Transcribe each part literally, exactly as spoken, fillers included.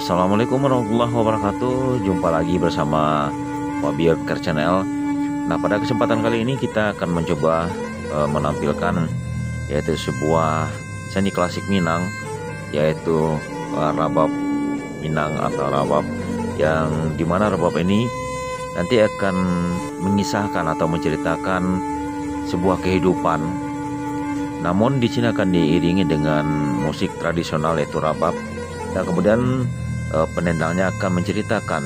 Assalamualaikum warahmatullahi wabarakatuh. Jumpa lagi bersama Fabio Care Channel. Nah, pada kesempatan kali ini kita akan mencoba, eh, menampilkan yaitu sebuah seni klasik Minang, yaitu, eh, rabab Minang atau rabab, yang dimana rabab ini nanti akan mengisahkan atau menceritakan sebuah kehidupan. Namun di sini akan diiringi dengan musik tradisional yaitu rabab. Dan kemudian, eh, penendangnya akan menceritakan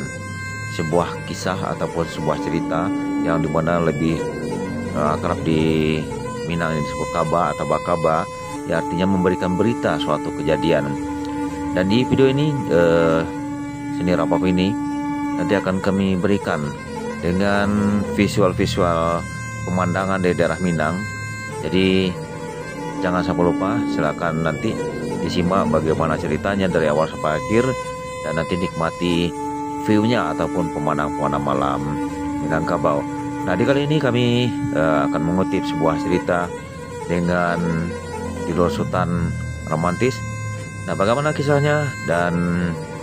sebuah kisah ataupun sebuah cerita yang dimana lebih, eh, akrab di Minang yang disebut kaba atau bakaba, yang artinya memberikan berita suatu kejadian. Dan di video ini, eh, seni rabab ini nanti akan kami berikan dengan visual-visual pemandangan dari daerah Minang. Jadi, jangan sampai lupa, silakan nanti disimak bagaimana ceritanya dari awal sampai akhir, dan nanti nikmati view-nya ataupun pemandangan-pemandangan malam Minangkabau. Nah, di kali ini kami, eh, akan mengutip sebuah cerita dengan judul Sutan Romantis. Nah, bagaimana kisahnya? Dan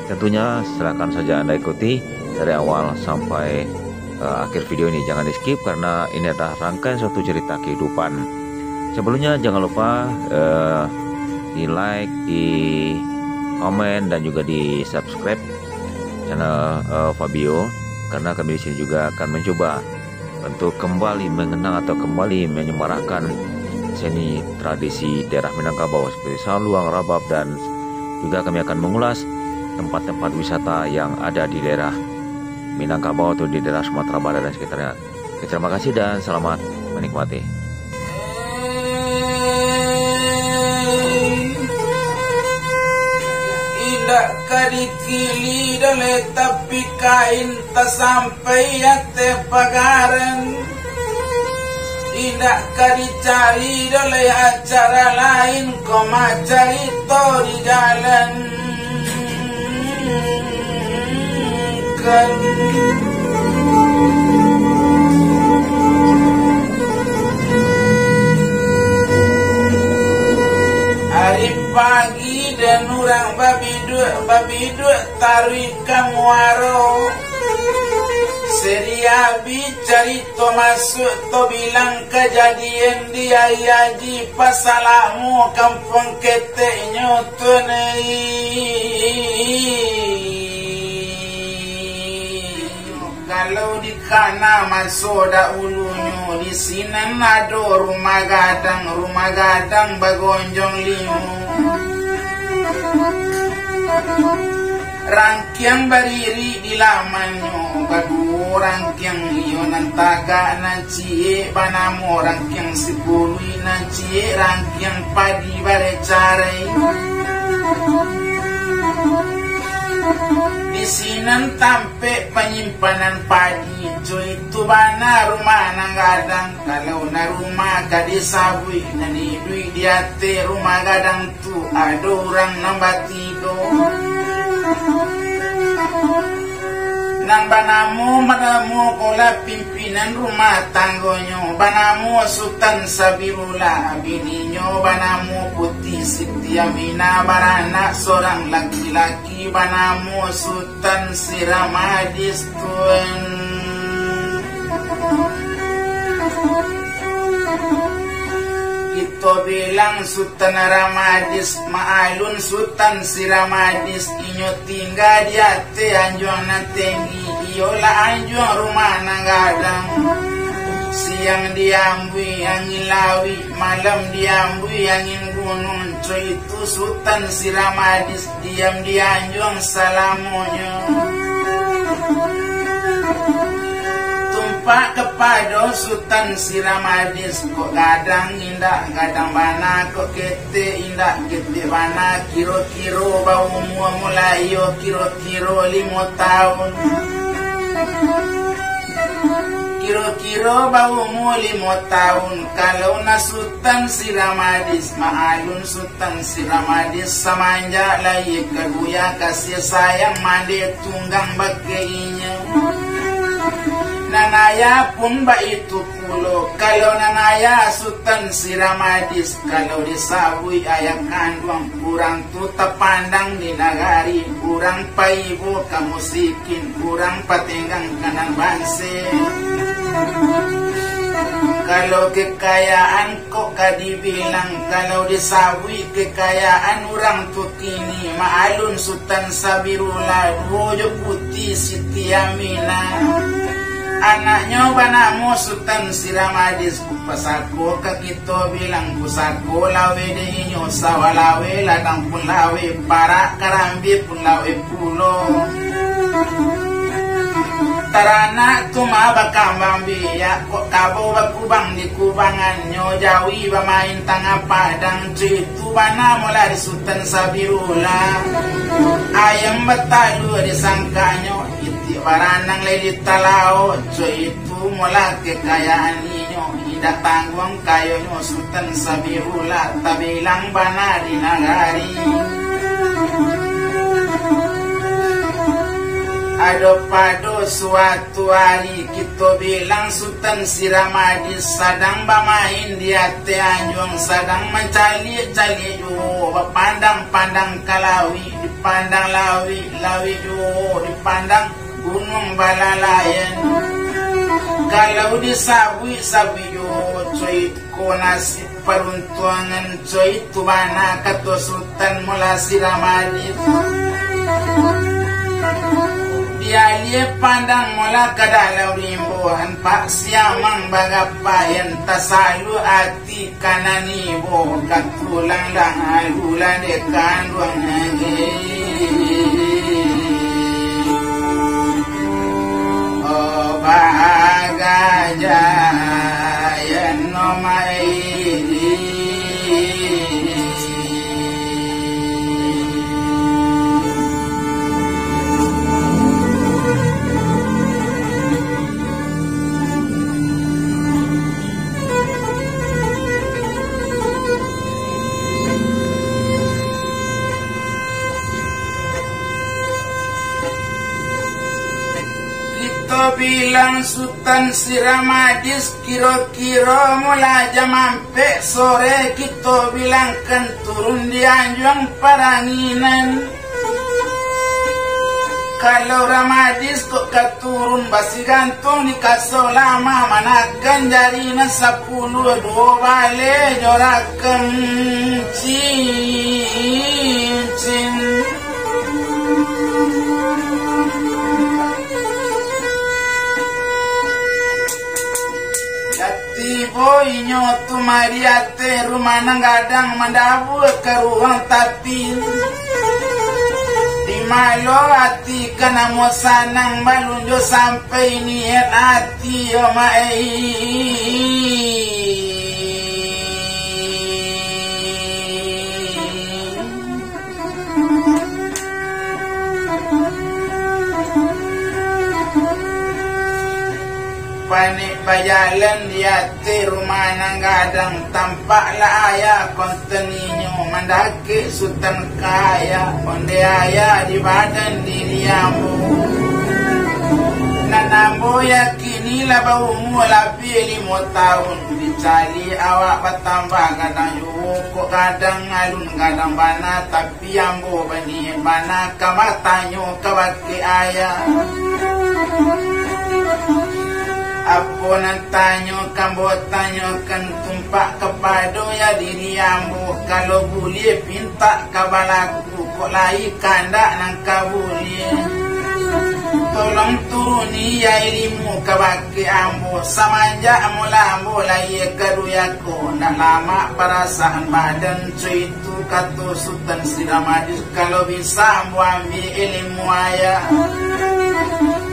tentunya silakan saja Anda ikuti dari awal sampai, eh, akhir video ini. Jangan di-skip karena ini adalah rangkaian suatu cerita kehidupan. Sebelumnya jangan lupa, eh, di-like, di-komen, dan juga di-subscribe channel, eh, Fabio, karena kami di sini juga akan mencoba untuk kembali mengenang atau kembali menyemarakkan seni tradisi daerah Minangkabau seperti saluang, rabab, dan juga kami akan mengulas tempat-tempat wisata yang ada di daerah Minangkabau atau di daerah Sumatera Barat dan sekitarnya. Oke, terima kasih dan selamat menikmati. Indak ka dikili doh lai tapi kain tasampai ateh pagaran. Indak ka dicari doh lai acara lain, kok mah carito di jalan. Ari pagi den urang babiduak, babiduak taruih ka muaro. Seri abih carito masuak tabilang kajadian di ari aji pasalamo Kampuang Keteknyo tu nai. Kalau dikana maso dahulunyo, di sinan ado rumah gadang, rumah gadang bagonjong limo. Rangkiang bariri di lamannyo, baduo rangkiang iyo nan tagak, nan ciek banamo rangkiang sipuluik, nan ciek rangkiang padi barecarai. Di sinan tampek panyimpanan padi, co itu bana rumah nan gadang. Kalau nan rumah ka disabuik, nan iduik di ateh rumah gadang tu ado urang nan batigo. Nan banamo, banamo ko lah pimpinan rumah tanggonyo, banamo Sutan Sabirullah, bininyo banamo Puti Siti Aminah, baranak sorang laki-laki, banamo Sutan Siramadis, Tuan. Kito bilang Sutan Ramadis, maalun Sutan Siramadis, inyo tingga di ateh anjuang nan tenggi, iyolah anjuang rumah nan gadang. Siang diambuih angin lauik, malam diambuih angin gunuang, co itu Sutan Siramadis diam di anjuang salamonyo. Tumpak kapado Sutan Siramadis, kok gadang indak gadang bana, kok ketek indak ketek bana, kiro-kiro baumua mulai iyo kiro-kiro limo taun. Kiro-kiro baumua limo taun, kalau nan Sutan Siramadis, maalun Sutan Siramadis samanjak lahia ka buya kasih sayang mande tunggang bakeh inyo. Nan Ayah pun baitu pulo, kalau nan ayah Sutan Siramadis, kalau disabuik ayah kanduang, urang tu tapandang di nagari, urang paibo ka musikin, urang patenggang ka nan banse. Kalau kekayaan kok ka dibilang, kalau disabuik kekayaan urang tu kini, maalun Sutan Sabirullah, duo jo Puti Siti Aminah. Anaknyo banamo Sutan Siramadis, pusako ka kito bilang, pusako laweh dek inyo, sawah laweh, ladang pun laweh, parak karambia pun laweh pulo. Taranak tu mah bakambang biak, kok kabau bakubang di kubangannyo, jawi bamain tangah padang, co itu bana molah di Sutan Sabirullah. Ayam batalua disangkanyo, itik baranang lai di talaok, co itu molah kekayaan inyo, indak tangguang kayonyo Sutan Sabirullah, tabilang bana di nagari. Ado pado suatu ari, kito bilang Sutan Siramadis sadang bamain di ateh anjuang, sadang mancaliak-caliak juo, bapandang-pandang ka lauik, dipandang lauik, lauik juo, dipandang gunuang balalayan. Kalau disabuik-sabuik juo, co itu nasib paruntuangan, co itu bana kato Sutan molah Siramadis. Dialia pandang molah ka dalam rimbo, nampak siamang bagapaian, tasaluak ati ka nan ibo, ka tulang lah alulah dek kanduang. Oh, bagajayan no mai. Kito bilang Sutan Siramadis, kiro-kiro molah jam ampek sore, kito bilangkan turun di anjuang paranginan. Kalau Ramadis kok ka turun, basigantuang di kaso lama, manakan jari nan sapuluah, duo baleh jo rakam cincin. Lah tibo inyo tu mari ateh rumah nan gadang, mandabua ka ruang tapi. Di malo ati ka namo sanang, balun jo sampai niat ati, yo mak ai. Panek bajalan di ateh rumah nan gadang, tampaklah ayah konten inyo, mandakek Sutan ka ayah, onde ayah di badan diri ambo. Nan ambo yakini lah baumua labiah limo taun, dicaliak awak batambah gadang juo, kok gadang alun gadang bana, tapi Pi ambo baniaik bana ka batanyo kabake ayah. Apo nan tanyo ka ambo tanyokan, tumpak kapado yo diri ambo. Kalau buliah pintak ka balaku, kok lai kandak nan ka buliah. Tolong turuni yo ilimu kabake ambo. Samanjak amulah ambo lahia ka dunia ko, ndak lamak parasaan badan, co itu kato Sutan Siramadis, kalau bisa ambo ambiak ilimu ayah.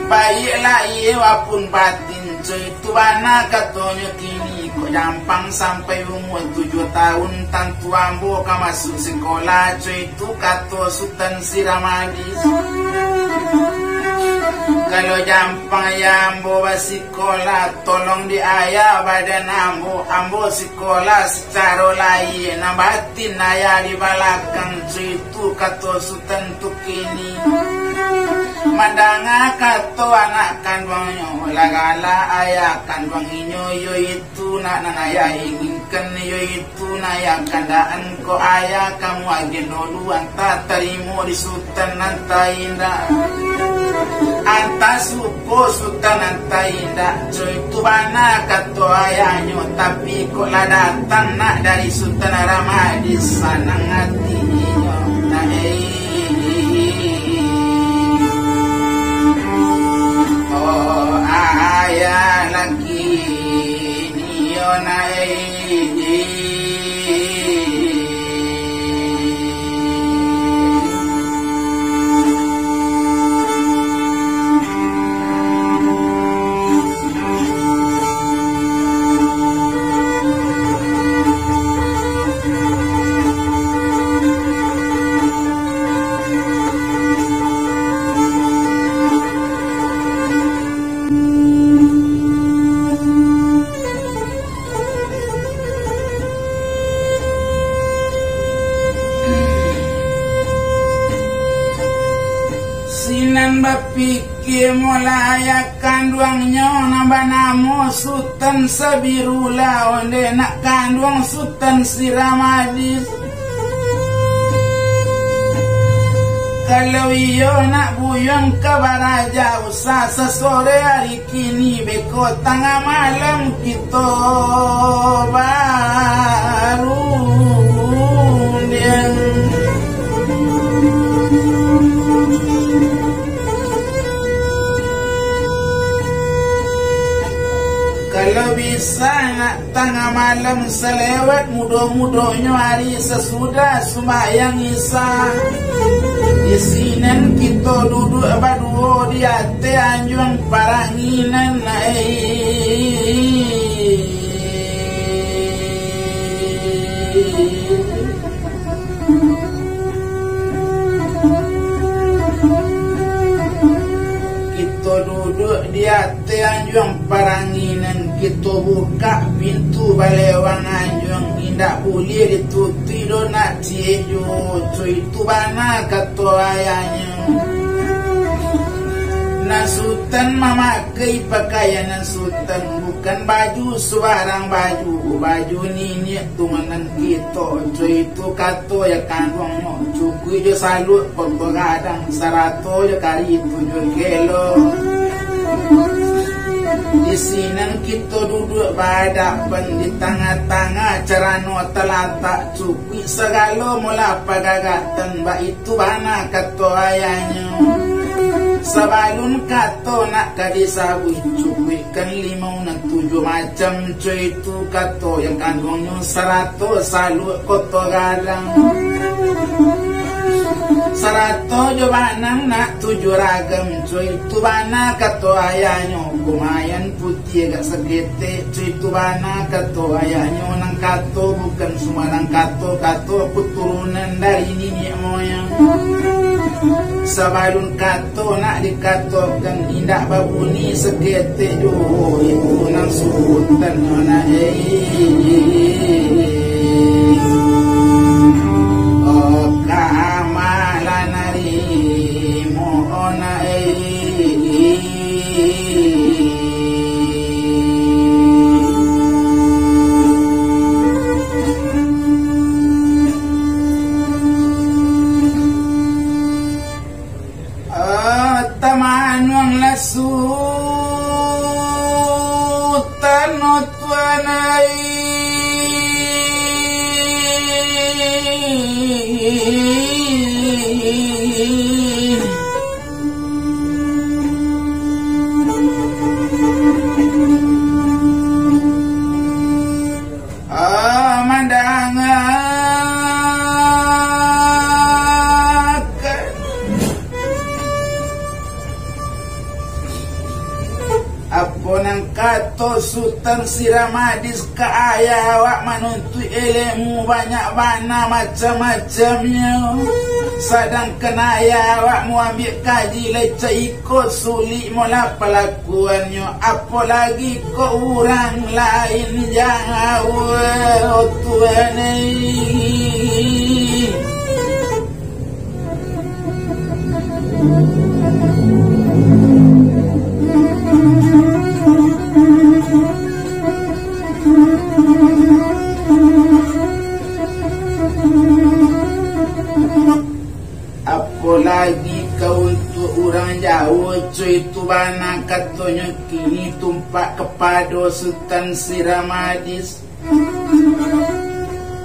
Baiaklah iyo wapun batin, co itu bana katonyo kini, kok jampang sampai umua tujuah taun, tantu ambo ka masuak sikolah, co itu kato Sutan Siramadis. Kalau jampang yo ambo basikolah, tolong di ayah badan ambo, ambo sikolah sacaro lahia, nan batin ayah di balakang, co itu kato Sutan tu kini. Mandanga kato anak kanduangnyo, lah galak ayah kanduang inyo, iyo itu nak nan ayah inginkan, iyo itu nak ayah kandakan. Kok ayah kamu agiah dulu, antah tarimo di Sutan, antah indak. Antah suko Sutan, antah indak. Co itu bana kato ayahnyo, tapi kok lah datang nak dari Sutan Ramadis, sanang ati inyo. Nah, eh. Oh, ayah laki nio, nah, eh. Sinan bapikia, molah ayah kanduangnyo nan banamo Sutan Sabirullah, ondeh nak kanduang Sutan Siramadis. Kalau iyo nak buyuang ka baraja, usah sasore ari kini, beko tangah malam kito barundiang. Kalau bisa nak tangah malam salewat, mudo-mudonyo ari sasudah sumbayang Isya. Di sinan kito duduak baduo di ateh anjuang paranginan, ai. Kito duduak di ateh anjuang paranginan, kito bukak pintu balewang anjuang, indak buliah ditutuik doh nak ciek juo, co itu bana kato ayahnyo. Nan Sutan mamakai pakaian nan Sutan, bukan baju subarang baju, baju niniak turunan kito, co itu kato ayah kanduangnyo, cukuik jo saluak koto gadang, sarato jo kari tujuah kilo. Di sinan kito duduak bahadapan, di tangah-tangah carano talatak, cukuik sagalo molah pagagatan, baitu bana kato ayahnyo. Sabalun kato nak ka disabuik, cukuikkan limau nan tujuah macam, co itu kato ayah kanduangnyo, sarato saluak koto gadang, sarato jo banang nak tujuah ragam, co itu bana kato ayahnyo. Kumayan putiah agak saketek, co itu bana kato ayahnyo. Nan kato bukan sumbarang kato, kato keturunan dari niniak moyang. Sabalun kato nak dikatokan, indak babuni saketek juo, ibu nan Sutan, nak, eh. Oh, kamalan narimo, nak, eh. Ah, tamanuang lah Sutan, oh Tuan ai. Ah, mandangakan apo nan kato Sutan Siramadis ka ayah awak manuntuik ilmu banyak bana macam-macamnyo. Sadangkan ayah awak muambiak kaji lai cai ko sulik molah palakuannyo, apo lagi ko urang lain jauah, oh Tuhan ai. Cuy tu bana katonyo kini tumpak kapado Sutan Siramadis.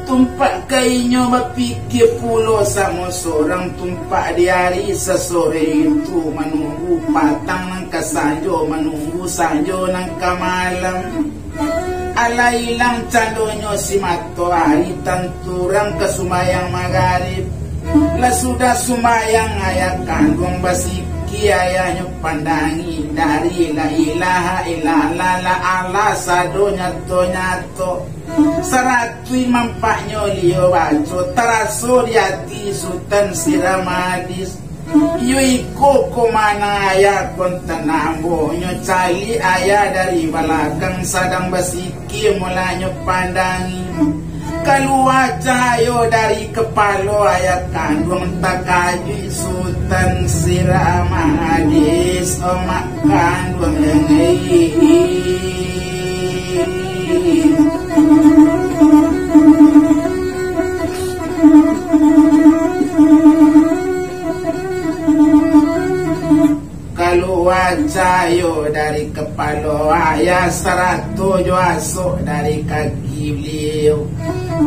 Tumpak ka inyo bapikia pulo samo sorang, tumpak di ari sasore itu manunggu patang nan ka sanjo, manunggu sanjo nan ka malam. Alah ilang candonyo si matoari, tantu urang ka sumbayang magarib. Lah sudah sumbayang, ayah kanduang basiki ayahnyo pandangi dari la ilaha illallah, la Allah sado nyato-nyato. Saratuih mampaknyo liau baco, taraso di ati Sutan Siramadis. Iyo iko ko mano ayah kontan ambo, nyo caliak ayah dari balakang sadang basiki, mulanyo pandangi. Kalua cahayo dari kapalo ayah kanduang, takajuik Sutan Siramadis, omak kanduang. Kalua cahayo dari kapalo ayah, sarato jo asok dari kaki baliau.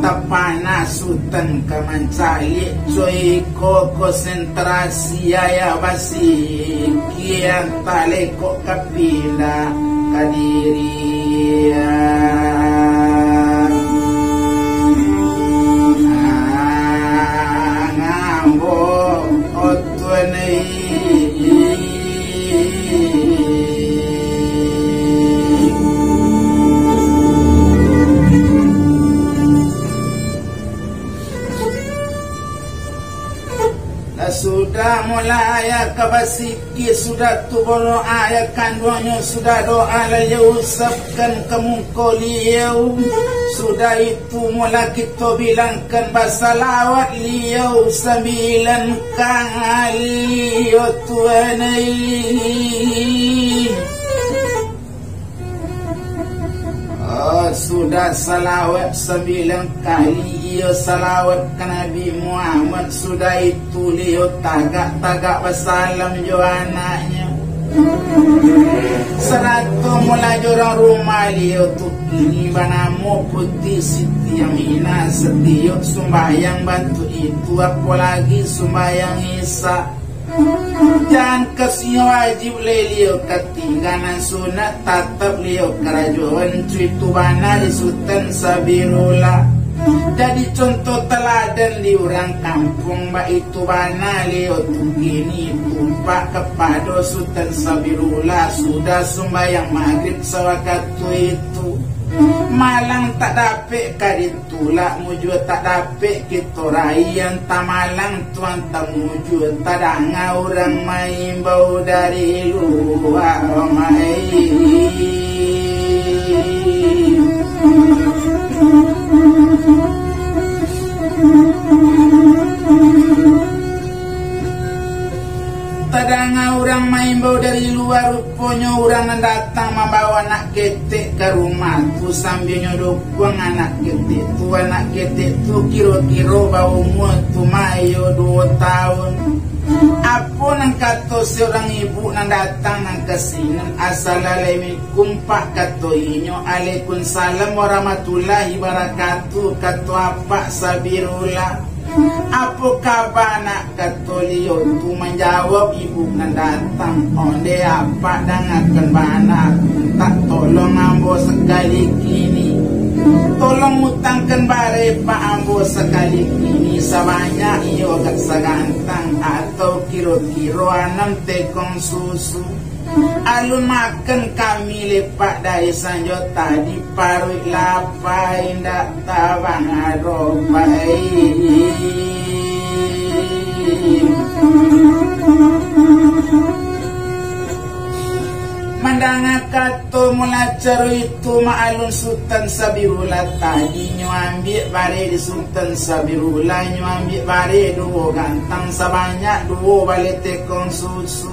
Tapana Sutan ka mancaliak, cuy, ko konsentrasi ayah basiki, antah lekok ka pindah ka diri. Ah, ngambo, oh Tuan ai. Lah sudah mulai ayah ka basiki, sudah tu bolo ayah kanduangnyo sudah doa, lalu usapkan ka muko liau. Sudah itu mula kito bilangkan basalawat liau sambilan kali, yo Tuan ai. Oh, sudah salawat sambilan kali, iyo salawat ka Nabi Muhammad, sudah itu liau tagak-tagak basalam jo anaknyo. Sarato mula jo urang rumah liau tu, kini banamo Puti Siti Aminah, satiok sumbayang bantuak itu, apolagi sumbayang Isya. Jan ka siang wajib lai liau katinggalan, sunat tatap liau karajoan, cuitu bana di Sutan Sabirullah. Jadi contoh taladan di urang kampuang, baitu bana liau tu kini tumpak kapado Sutan Sabirullah, sudah sumbayang magrib sawakatu itu. Malang tak dapek ka di tulak, mujua tak dapek kito raian, tamalang tuan tamujua, tadanga urang maimbau dari lua rumah. Tadanga urang maimbau dari lua, ruponyo urang nan datang mambawa anak ketek ka rumah tu, sambionyo dokuang anak ketek tu. Anak ketek tu kiro-kiro baumua tu mah iyo duo taun. Apo nan kato surang ibu nan datang nan ka sinan, "Assalamualaikum, Pak," kato inyo. "Waalaikumsalam warahmatullahi wabarakatuh," kato apak Sabirullah. "Apo kaba, nak?" kato liau tu manjawab ibu nan datang. "Onde apak dangakan bana, mintak tolong ambo sakali kini. Tolong utangkan bareh, Pak, ambo sakali kini sabanyak iyo agak sagantang atau kiro-kiro anam tekong susu. Alun makan kami lepak dari sanjo tadi, paruik lapa indak tabang ado pai." Mandanga kato mula caro itu, maalun Sutan Sabirullah tadi, nyo ambiak bareh di Sutan Sabirullah, nyo ambiak bareh duo gantang sabanyak duo baleh tekong susu.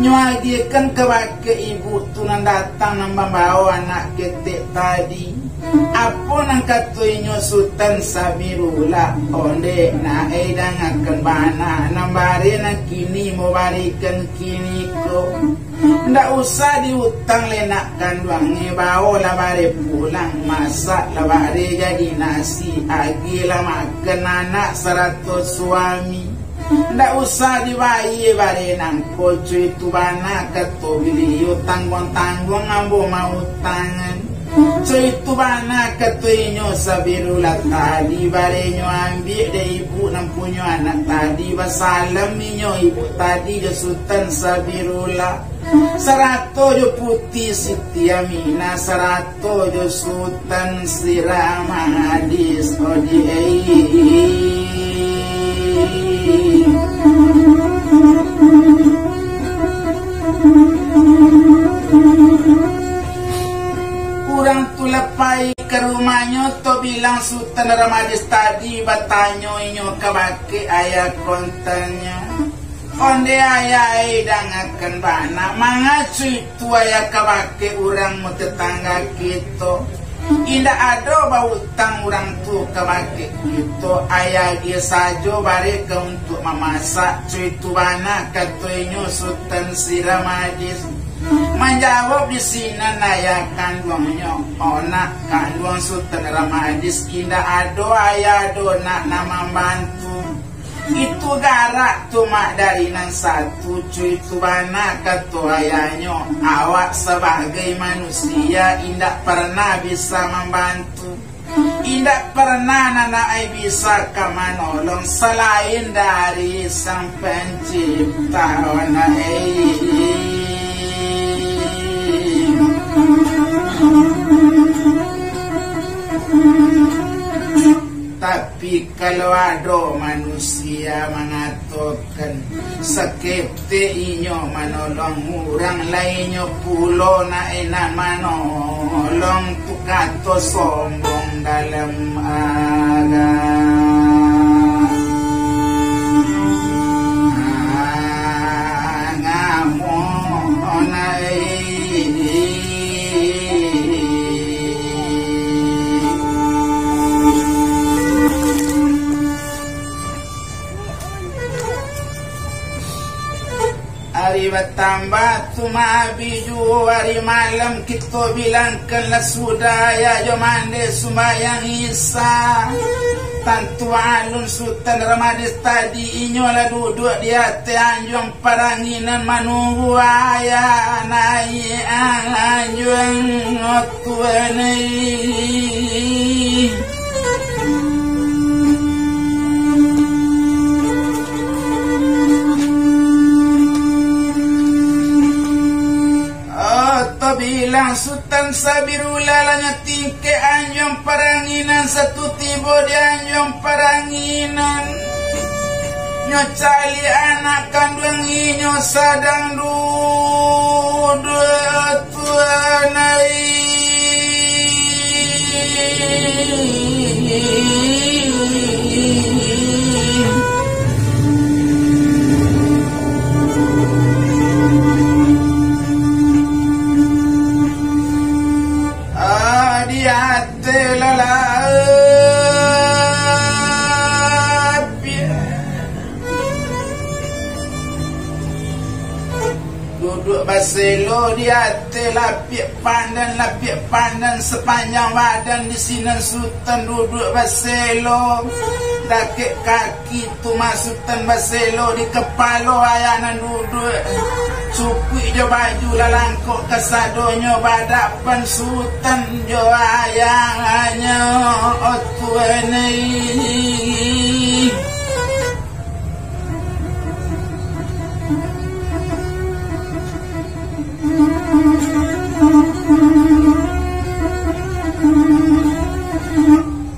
Nyo agiahkan kabake ibu tu nan datang nan mambawa anak ketek tadi. Apo nan kato inyo Sutan Sabirullah? Ondeh, nak ai dangakan bana, nan bareh nan kini mubarikan kiniko. Ndak usah diutang lai nak kanduangnyo, baolah bareh pulang, masaklah bareh jadi nasi, agiahlah makan anak sarato suami. Ndak usah dibayia bareh nangko, co itu bana kato Baliau, tangguang-tangguang ambo mautangan. Co itu bana kato inyo Sabirullah tadi, barehnyo ambiak dek ibu nan punyo anak tadi, basalam inyo ibu tadi jo Sutan Sabirullah, sarato jo Puti Siti Aminah, sarato jo Sutan Siramadis, odi ai. Urang tu lah pai ka rumahnyo, tabilang Sutan Ramadis tadi, batanyo inyo kabake ayah kontannyo. Ondeh ayah ai, dangakan bana, manga co itu ayah kabake urang mu tetangga kito. Indak ado bautang urang tu kabake kito, ayah agiah sajo bareh ka untuak mamasak, co itu bana kato inyo Sutan Siramadis. Manjawab di sinan ayah kanduangnyo, o nak kanduang Sutan Ramadis, indak ado ayah doh nak nan mambantu. Itu garak tu mak dari nan satu, co itu bana kato ayahnyo, awak sabagai manusia indak parnah bisa mambantu. Indak parnah nan ai bisa ka manolong, salain dari Sang Pancipta, nak ai. Tapi kalau ado manusia mangatokan, saketek inyo manolong urang, lai inyo pulo nak enak manolong, tu kato sombong dalam agamo. Ari batambah tu maabih juo ari malam, kito bilangkanlah sudah, ayah jo mandeh sumbayang Isya. Tantu alun Sutan Ramadis tadi, inyo lah duduak di ateh anjuang paranginan manunggu ayah naiak anjuang, tuan ai. Oh, tabilang Sutan Sabirullah lah nyo tingkek anjuang paranginan, satu tibo di anjuang paranginan, nyo caliak anak kanduang inyo sadang duduak, tuan ai. Ah, di ateh lalapiak. Duduak baselo di ateh lapiak pandan, lapiak pandan sapanjang badan, di sinan Sutan duduak baselo. Dakek kaki tu mah Sutan baselo, di kapalo ayah nan duduak. Cukuik jo baju lalangkok kasadonyo, baadapan Sutan jo ayahnyo, oh tuan ai.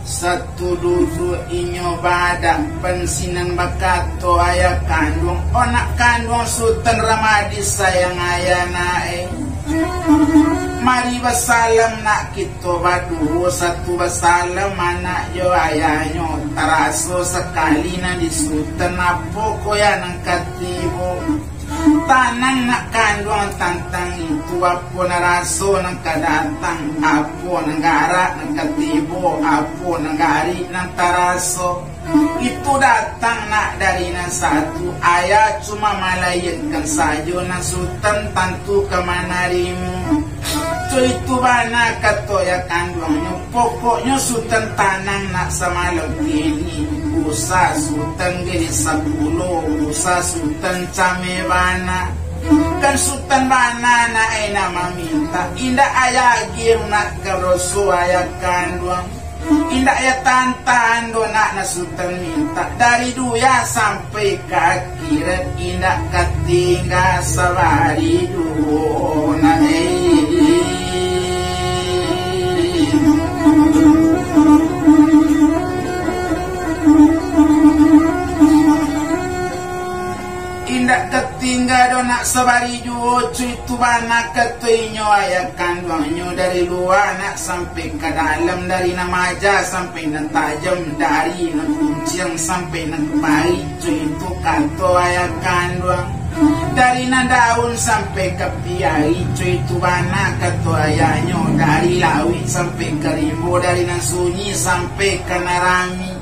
Satu duduak inyo baadapan, sinan bakato ayah kanduang, "O nak kanduang Sutan Ramadis, sayang ayah nak, eh. Mari basalam nak kito baduo, satu basalam anak jo ayahnyo, taraso sakali nan di Sutan, apo ko yo nan ka tibo?" Tanang nak kanduang tantang itu, apo nan raso nan ka datang, apo nan garak nan ka tibo, apo nan garik nan taraso. Itu datang nak dari nan satu, ayah cuma malayankan sajo, nan Sutan tantu ka manarimo. Co itu bana kato ayah kanduangnyo, pokoknyo Sutan tanang nak samalam kini. Usah Sutan gini sapulo, usah Sutan came bana. Kan Sutan bana nak ai nan mamintak, indak ayah agiah nak ka baroso ayah kanduang. Indak ya tantang do nak nan Sutan mintak, dari dunia sampai ka akhirat, indak ka tingga sabari juo nak, eh. Indak ka tingga do nak sabari juo, co itu bana kato inyo ayah kanduangnyo, dari lua nak sampai ka dalam, dari nan maja sampai nan tajam, dari nan kunciang sampai nan kepari, co itu kato ayah kanduang. Dari nan daun sampai ka piari, co itu bana kato ayahnyo, dari lauik sampai ka rimbo, dari nan sunyi sampai ka nan rami.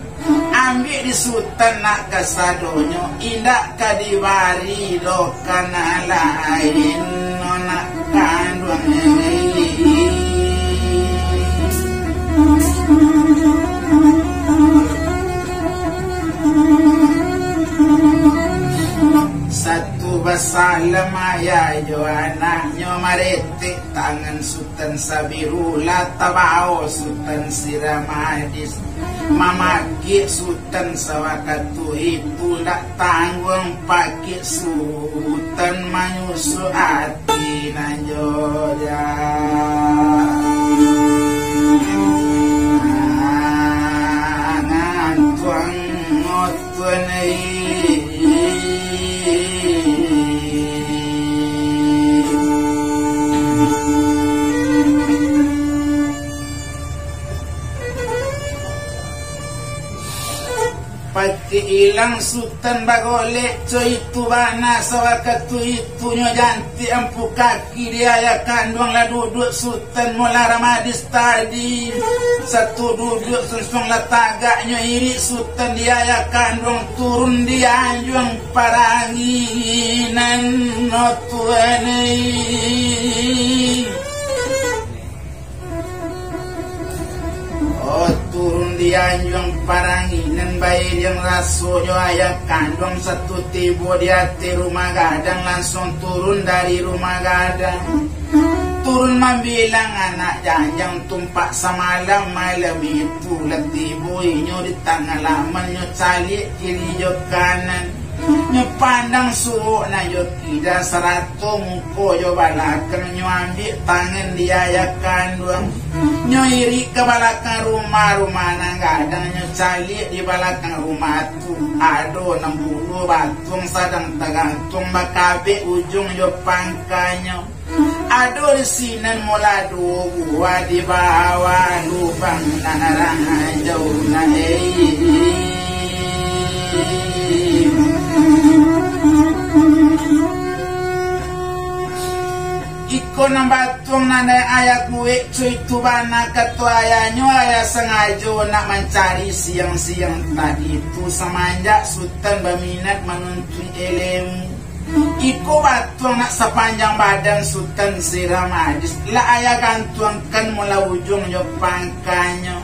Ambiak di Sutan nak kasadonyo, indak ka dibari lo ka nan lain, nak kanduang. Satu basalam ayah jo anaknyo, maretek tangan Sutan Sabirulah, tabao Sutan Siramadis, mamakik Sutan sawakatu itu, ndak tangguang pakik Sutan manyusuak ati nan jo ja. Ngantuang Tuan ai. Pakik ilang Sutan bagolek, co itu bana sawakatu itu nyo jantik ampu kaki di ayah kanduang lah duduak Sutan Siramadis tadi. Satu duduak sunsuang lah tagaknyo, irik Sutan di ayah kanduang, turun di anjuang paranginan, no Tuan ai. Oh, turun di anjuang paranginan, bairiang rasonyo ayah kanduang, satu tibo di ateh rumah gadang, lansuang turun dari rumah gadang. Turun mambilang anak janjang, tumpak samalam, malam itu lah tibo inyo di tangah laman, nyo caliak kiri jo kanan, nyo pandang suok nan jo kida, sarato muko jo balakang, nyo ambiak tangan di ayah kanduang, nyo irik ka balakang rumah, rumah nan gadang, nyo caliak di balakang rumah tu, ado nan bunuah batuang sadang tagantuang, bakabek ujuang jo pangkanyo. Ado di sinan mola duo buah, di bawah lubang nan ranjau nan, eh. Iko nan batuang nan dek ayah kuek, co itu bana kato ayahnyo, ayah sangajo nak mancari siang-siang tadi tu, samanjak Sutan baminat manuntuik elemu. Iko batuang nak sapanjang badan Sutan Siramadis, lah ayah gantuangkan mula ujuang jo pangkanyo.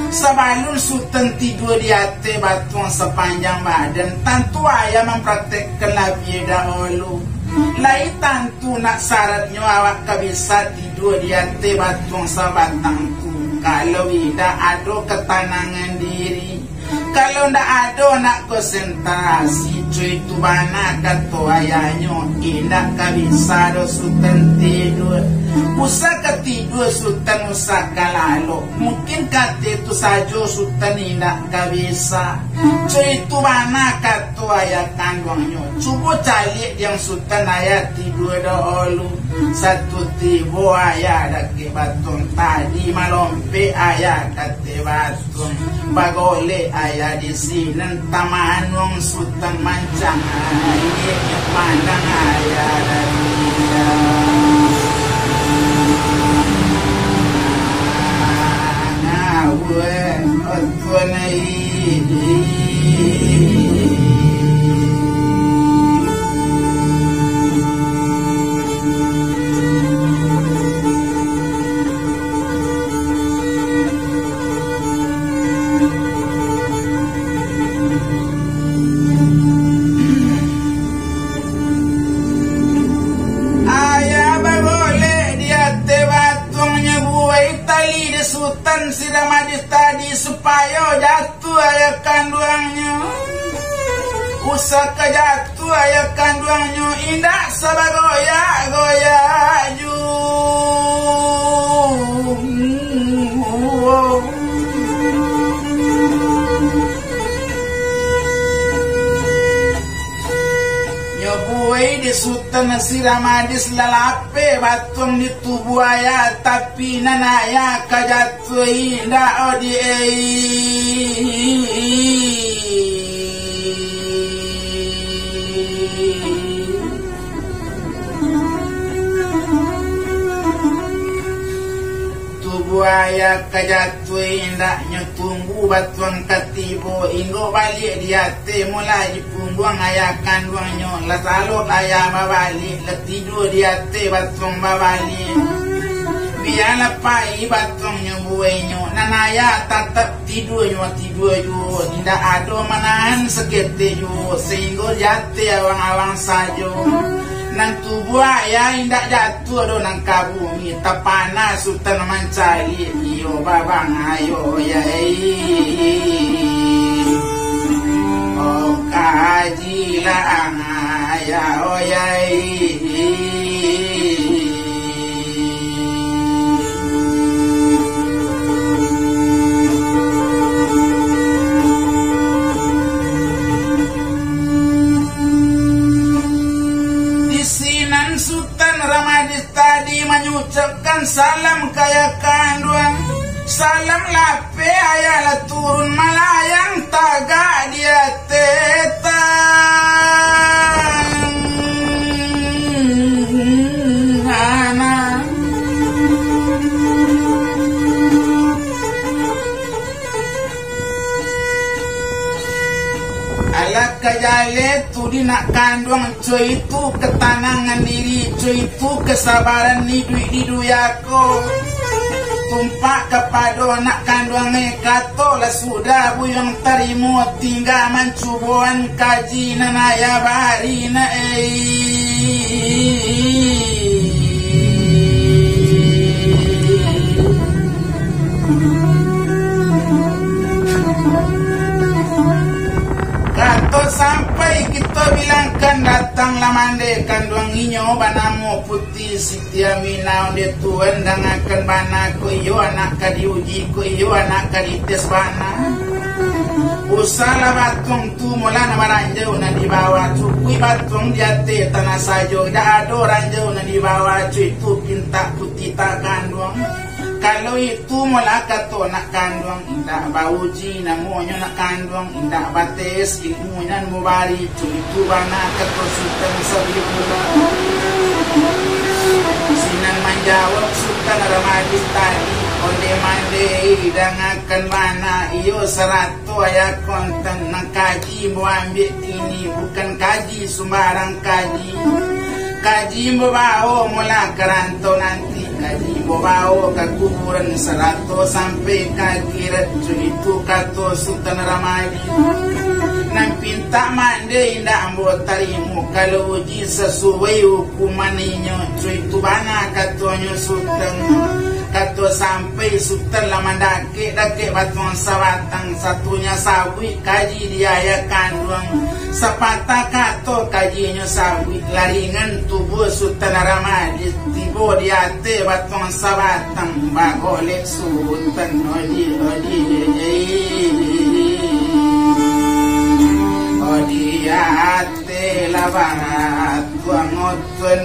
Sabalun Sutan tidua di ateh batuang sapanjang badan, tantu ayah mampraktekkan labiah dahulu. Lai tantu nak saratnyo awak ka bisa tidua di ateh batuang sabatang tu, kalau indak ado katanangan diri. Kalau ndak ado nak konsentrasi, co itu bana kato ayahnyo, indak ka bisa doh Sutan tidua. Usah ka tidua Sutan, usah ka lalok. Mungkin ka ateh tu sajo Sutan indak ka bisa. Co itu bana kato ayah kanduangnyo. Cubo caliak diang Sutan ayah tidua dahulu. Satu tibo ayah dakek batuang tadi, malom Pe ayah kate batuang, bagolek ayah di sinan, tamanuang Sutan mancang, pandang ayah dari jauah. Nah, weh, Tuan ai. Ayah bagolek di ateh batuang, nyo buai tali di Sutan Siramadis tadi, supayo jatuah ayah kanduangnyo. Usah ka jatuah ayah kanduangnyo, indak sabagoyak-goyak juo. Nyo buai di Sutan Siramadis, lalapeh batuang di tubuah ayah, tapi nan ayah ka jatuah indak odi ai. Tubuah ayah ka jatuah indak, nyo tunggu batuang ka tibo, inggok baliak di ateh, mulai di pungguang ayah kanduangnyo, lah salok ayah babaliak, lah tidua di ateh batuang babaliak. Bialah pai batuangnyo buainyo, nan ayah tatap tidua nyo tidua juo, indak ado manahan saketek juo, sainggo di ateh awang-awang sajo. Nan tubuah ayah indak jatuah doh nan ka bumi, tapana Sutan mancaliak, iyo babang ayo yai. Oh, kaji lah ayah, oh yai. Di sinan Sutan Ramadis tadi manyucapkan salam ka ayah kanduang. Salam lapeh ayah lah turun malayang tagak di ateh tanah. Alah ka jaleh tu di nak kanduang, co itu katanangan diri, co itu kasabaran iduik di dunia ko. Tumpak kapado nak kanduang e, kato lah sudah buyuang tarimo, tingga mancuboan kaji nan ayah bari nak e. Kato sampai kito bilangkan, datanglah mande kanduang inyo banamo Puti Siti Aminah, onde tuan dangakan bana ko, iyo anak ka diuji ko, iyo anak ka dites bana. Usahlah batuang tu molah nan baranjau nan di bawah, cukuik batuang di ateh tanah sajo, dak ado ranjau nan di bawah, cukuik tu pintak Puti takanduang. Kalau itu molah kato nak kanduang, indak bauji namonyo nak kanduang, indak bates ilmu nan mubari, cukuik tu bana kato Sutan Sabiullah. Sinan manjawab Sutan Ramadis tadi, onde mande dangakan bana, iyo sarato ayah kontan, nan kaji ambo ambiak kini bukan kaji sumbarang kaji. Kaji ambo bao molah ka rantau nanti, kaji ambo bao ka kuburan sarato sampai ka akhirat, cukuik tu kato Sutan Ramadis. Nan pintak mande indak ambo tarimo, kalau uji sasuai hukuman inyo, cukuik tu bana katonyo Sutan. Kato sampai Sutan lah mandakek-dakek batuang sabatang, satunyo sabuik kaji di ayah kanduang. Sapatah kato kajinyo sabuik, laringan tubuah Sutan Ramadis, tibo di ateh batuang sabatang, bagolek Sutan odi, odi, odi ateh lah barat tuang oton.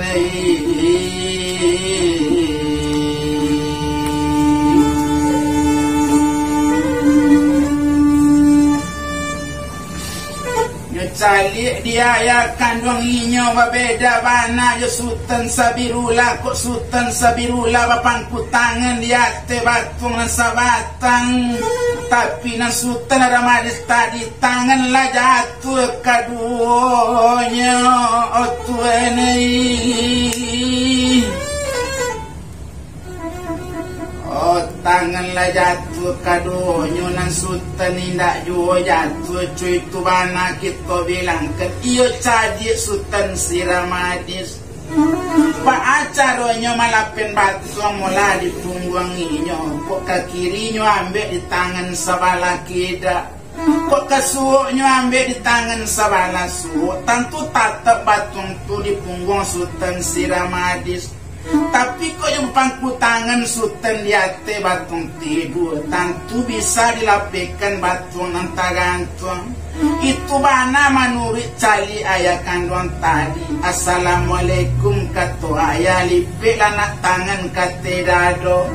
Caliak di ayah kanduang inyo babeda bana jo Sutan Sabirullah. Kok Sutan Sabirullah bapangku tangan di ateh batuang nan sabatang, tapi nan Sutan Ramadis tadi tangan lah jatuah kaduonyo, oh tuan ai. Oh, tangan lah jatuah kaduonyo, nan Sutan indak juo jatuah, cuy, tu bana kito bilangkan. Iyo cadiak Sutan si Ramadis. Baa caronyo malapen batuang molah di pungguang inyo, kok ka kirinyo ambek di tangan sabalah kida. Kok ka suoknyo ambek di tangan sabalah suok, tantu tatap batuang tu di pungguang Sutan si Ramadis. Tapi kok jo bapangku tangan Sutan di ateh batuang tidua, tantu bisa dilapekan batuang nan tagantuang. Itu bana manuruik caliak ayah kanduang tadi. "Assalamualaikum," kato ayah, lipeklah nak tangan ka ateh dado.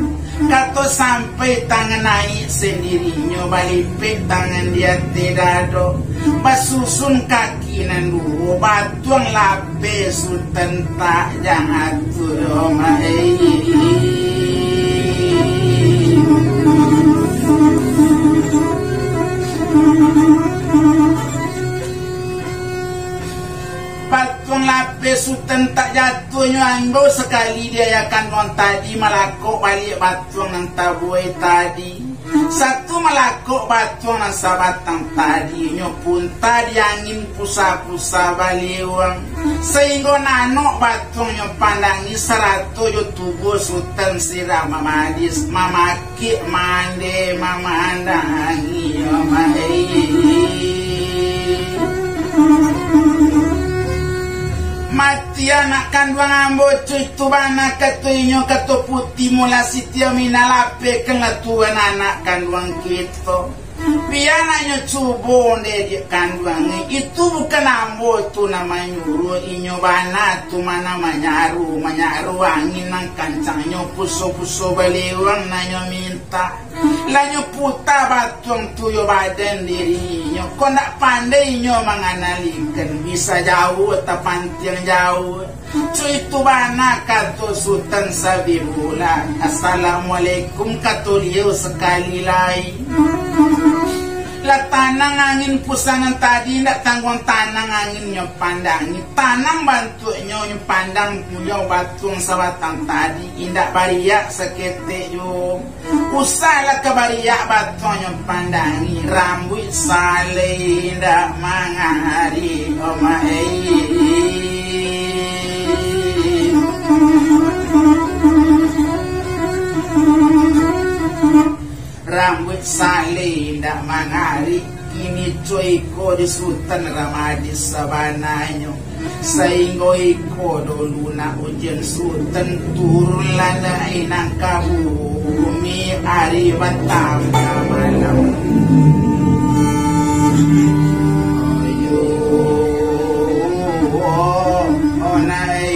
Kato sampai tangan naik sandirinyo, balipek tangan di ateh dado, basusun kaki nan duo, batuang lapeh Sutan tak jatuah, mak ai. Batuang lapeh Sutan tak jatuahnyo, ambo sakali di ayah kanduang tadi malakok baliak batuang nan tabuai tadi. Satu malakok batuang nan sabatang tadi, nyo punta di angin pusa-pusa balewang, sahinggo nanok batuang nyo pandangi sarato jo tubuah Sutan Sirah Mamadis mamakik mande mamandangi, yo mai. Mati anak kanduang ambo, cuy, tu bana kato inyo, kato Puti Mula Siti Aminah, lapehkanlah Tuhan anak kanduang kito. Bia nak nyo cubo onde diak kanduang, itu bukan ambo tu nan manyuruah, inyo bana tu ma nan manyaru, manyaru angin nan kancangnyo, puso-puso balewang nan nyo mintak. Lah nyo puta batuang tu yo badan dirinyo, kok ndak pandai inyo manganalikan, bisa jauah tapantiang jauah. Cuy, tu bana kato Sutan Sabibullah. "Assalamualaikum," kato liau sakali lai. Lah tanang angin pusa nan tadi, indak tangguang tanang angin nyo pandangi. Tanang bantuaknyo nyo pandang pulo batuang sabatang tadi, indak bariak saketek juo. Usahlah ka bariak batuang nyo pandangi, rambuik salai indak mangarik, oh mai. Rambuik salai indak mangarik, kini cuy iko di Sutan Ramadis sabananyo. Sahinggo iko dulu nak ujian Sutan, turunlah nak inang ka bumi ari batambah malam. Ayo, oh, oh, nai.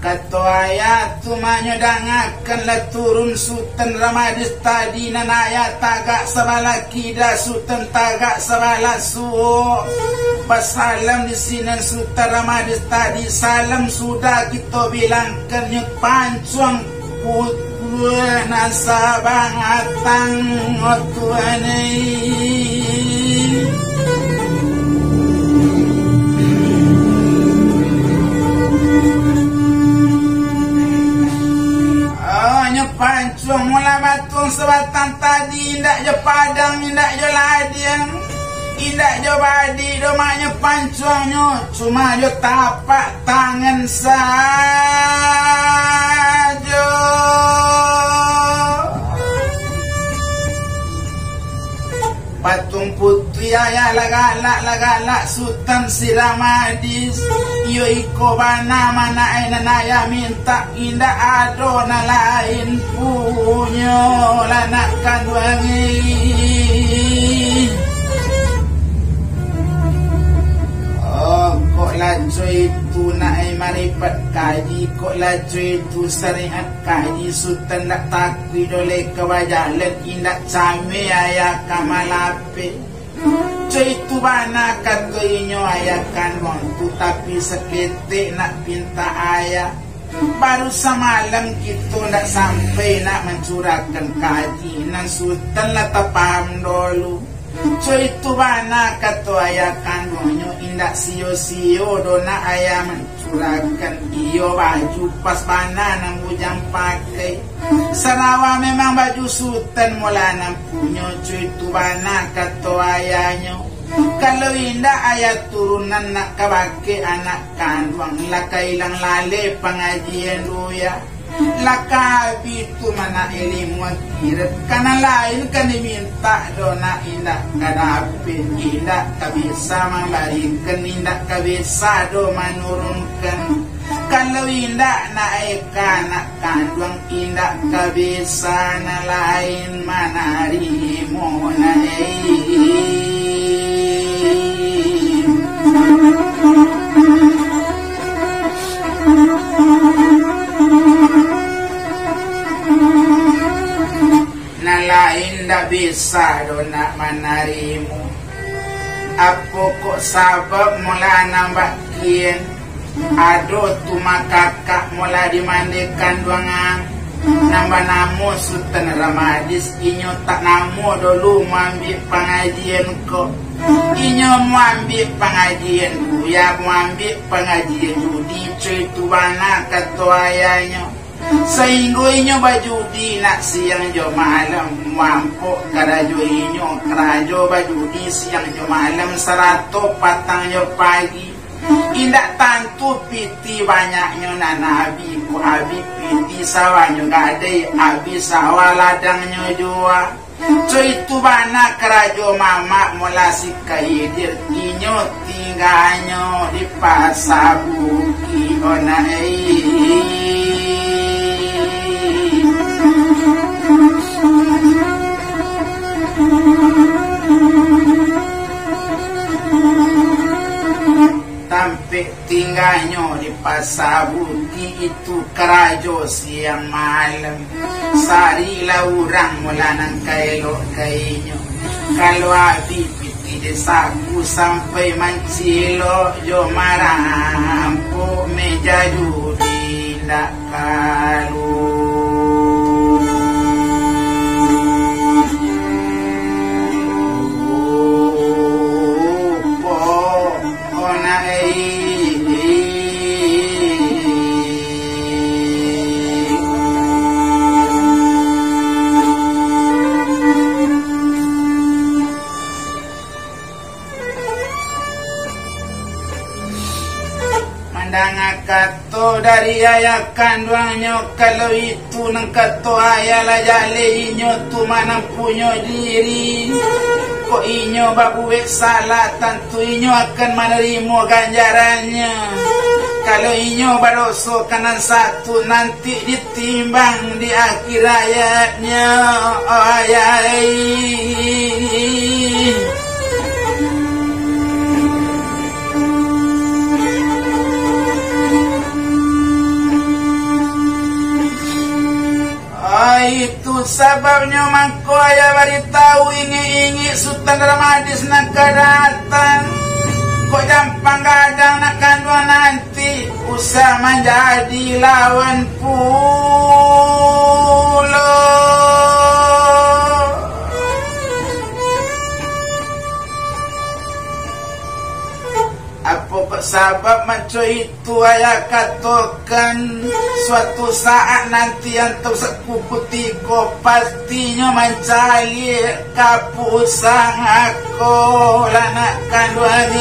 Kato ayah tu, manyo dangakanlah turun Sutan Ramadis tadi, nan ayah tagak sabalah kida, Sutan tagak sabalah suok. Basalam di sinan Sutan Ramadis tadi, salam sudah kito bilangkan, nyo pancuang putuih nan sabangatang, oh tuan ai. Oh, nyo pancuang mula batuang sabatang tadi, indak jo padang, indak jo ladiang, indak jo badik doh mak nyo pancuangnyo, cuma jo tapak tangan sajo. Batuang putuih ayah lah galak, lah galak Sutan Sirah Mamadis. Iyo iko bana manae nan ayah mintak, indak ado nan lain punyo lah nak kanduang ai. Oh, kok lah cuy tu nak ai Ripat kaji kok lah cuy tu, sariat kaji Sutan dak takuik doh lai ka bajalan, indak cameh ayah ka malapeh. Cuy tu bana kato inyo ayah kanduang tu, tapi saketek nak pintak ayah. Baru samalam kito ndak sampai nak mancurahkan kaji, nan Sutan lah tapaham dolu. Cuy tu bana kato ayah kanduangnyo, indak sio-sio doh nak ayah mancurahkan. Iyo, baju pas bana nan bujang pakai. Sarawa memang baju Sutan mula nan punyo, cuy tu bana kato ayahnyo. Kalau indak ayah turunan nak ka bakeh anak kanduang, lah ka ilang laleh pangajian buya. Lah ka abih tu mana ilimu akhirat, ka nan lain ka dimintak doh nak, indak ka dapek, indak ka bisa mambarikan, indak ka bisa doh manurunkan. Kalau indak nak eka anak kanduang, indak ka bisa nan lain manarimo, nak ai. Nan lain ndak bisa doh nak manarimo. Apo kok sabab mula nan bakian? Ado tu makakak mula di mandeh kanduang ang, nan banamo Sutan Ramadis. Inyo tak namo dolu maambiak pangajian ko. Inyo maambiak pangajian buya, maambiak pangajian judi, cuy tu bana kato ayahnyo. Sainggo inyo bajudi nak siang jo malam, mampok karajo inyo, karajo bajudi siang jo malam, sarato patang jo pagi. Indak tantu pitih banyaknyo nan abih, kok abih pitih sawahnyo gadai, abih sawah ladangnyo juo. Cuy tu bana karajo mamak mula si Kaidir, inyo tingganyo di Pasa Bukik, nak ai. Tampek tingganyo di Pasa Bukik itu karajo siang malam. Sarilah urang mula nan ka elok ka inyo. Kalau abih pitih dek saku sampai mancilok jo marampok meja judi ndak kalu. Mandanga kato dari ayah kanduangnyo, kalau itu nan kato ayah lah jaleh inyo tu manampunyo diri. Kok inyo babuek salah, tantu inyo akan manarimo ganjarannyo. Kalau inyo badoso ka nan satu, nanti ditimbang di akhir hayatnyo, oh ayah ai. Itu sababnyo mangko ayah baritahu ingik-ingik Sutan Ramadis nan ka datang. Kok jampang gadang nak kanduang nanti, usah manjadi lawan pulo. Apo kok sabab maco itu ayah katokan, suatu saat nanti antau sakuku tigo pastinyo mancaliak ka pusang ako lah nak kanduang.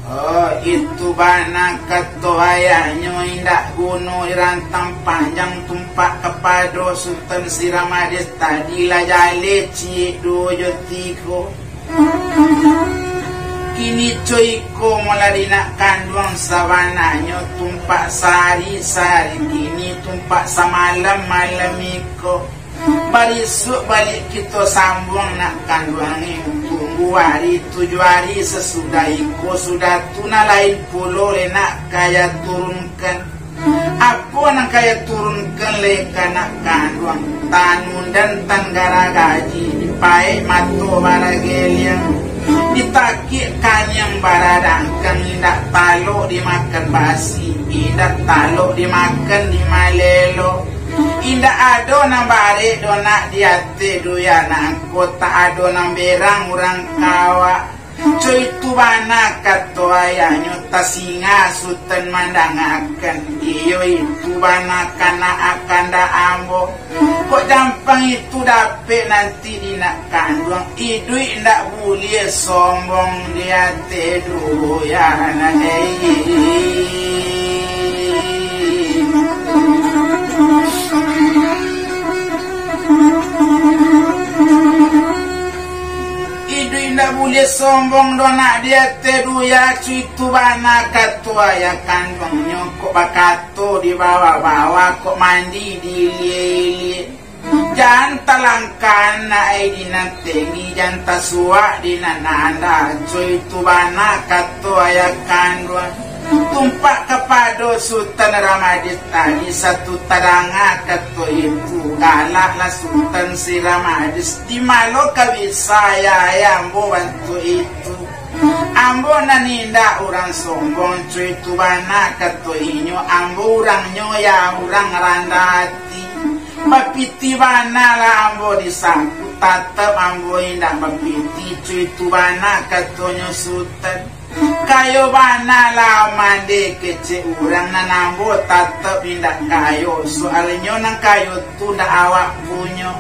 Oh, itu bana kato ayahnyo, indak guno dirantang panjang tumpak kapado Sutan si Ramadis tadi lah jaleh ciek duo jo tigo. Kini co iko mulo di nak kanduang, sabananyo tumpak sahari, sahari kini tumpak samalam, malam iko. Barisuak baliak kito sambuang nak kanduang ni, tunggu ari tujuah ari sasudah iko, sudah tu nan lain pulo lai nak kaya turunkan. Apo nan kaya turunkan lai ka nak kanduang? Tanundan tan garagaji, dipaek mato barageliang, ditakik kaniang baradangkang, indak talok dimakan basi, indak talok dimakan dimalelo. Indak ado nan barek doh nak di ateh duya nangko, tak ado nan berang urang kawak. Co itu bana kato ayahnyo, tasinga Sutan mandangakan. Iyo itu bana kanaan kandak ambo. Kok jampang itu dapek nanti di nak kanduang, iduik ndak buliah sombong di ateh duya nan, eh. Iduik indak buliah sombong doh nak di ateh duya, co itu bana kato ayah kanduangnyo, kok bakato di bawah-bawah, kok mandi di ilia-ilia. Jan talangkah nak ai di nan tenggi, jan tasuak di nan andah, co itu bana kato ayah kanduang. Tumpak kapado Sutan Ramadis tadi, satu tadanga kato itu, galaklah Sutan si Ramadis, di malo ka bisa ayah ambo bantuak itu. Ambo nan indak urang sombong, co itu bana kato inyo, ambo urangnyo ya urang randah ati. Bapitih bana lah ambo disangku, tatap ambo indak bapitih, co itu bana katonyo Sutan. Kayo bana lah mandeh kecek urang, nan ambo tatap indak kayo, soalnyo nan kayo tu ndak awak punyo.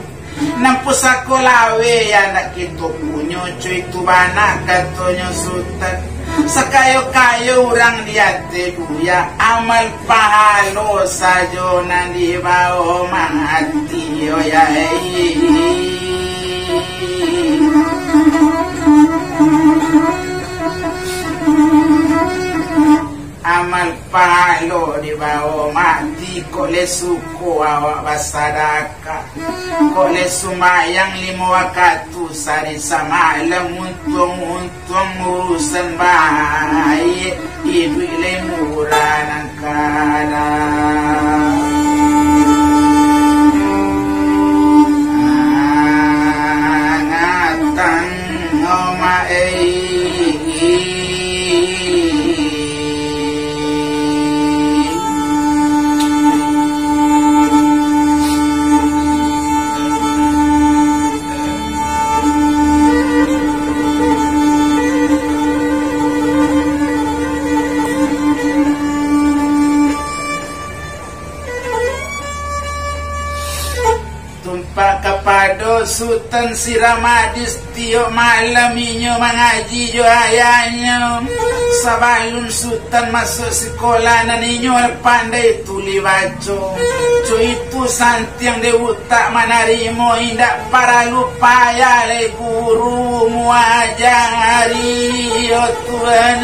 Nan pusako laweh yang ndak kito punyo, co itu bana katonyo Sutan. Sakayo-kayo urang di ateh duya, amal pahalo sajo nan dibawo mati, oyai. Amal pahalo dibawo mati, kok lai suko awak basadakah, kok lai sumbayang limo wakatu sahari samalam, untuang-untuang urusan baiak, iduik lai murah nan kada. Angatang omak ei. Tumpak kapado Sutan si Ramadis, tiok malam inyo mangaji jo ayahnyo. Sabalun Sutan masuak sikolah, nan inyo pandai tuli baco. Co itu santiang dek utak manarimo, indak paralu payah lai guru muajari, yo Tuhan.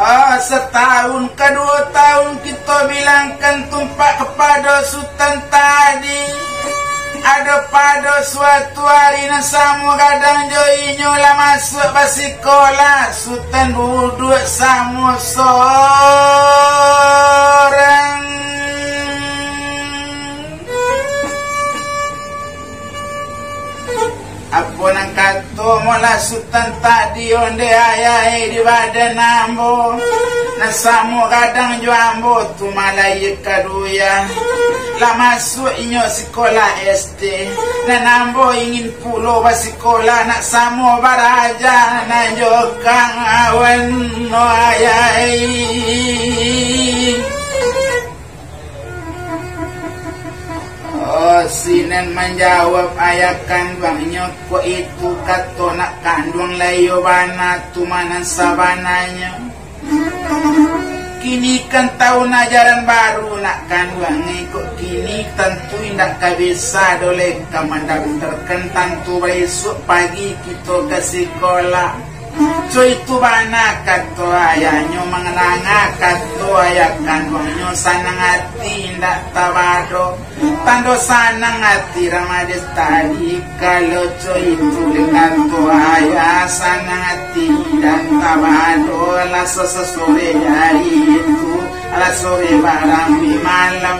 Ah, satahun ka duo tahun kito bilangkan tumpak kapado Sutan tadi. Ado pado suatu ari nan samo gadang jo inyo lah masuak basikolah, Sutan duduak samo sorang. Apo nan kato molah Sutan tadi, ondeh ayah di badan ambo, nan samo gadang jo ambo tu malayie ka duya. Lah masuak inyo sikolah S D, nan ambo ingin pulo basikolah, nak samo baraja nan jo kawan no ayah. Oh, sinan manjawab ayah kanduangnyo, kok itu kato nak kanduang, lah iyo bana tu mah nan sabananyo. Kini kan tahun ajaran baru nak kanduang, kok kini tantu indak ka bisa doh lai ka mandaftarkan, tantu baisuak pagi kito ka sikolah. Coi tu bana kato ayahnyo, mangaranga kato ayah kanduangnyo, sanang ati indak tabado. Tando sanang ati Ramadis tadi, kalau coi tu dek kato ayah, sanang ati indak tabado, lah sasore ari itu, lah sore barang di malam.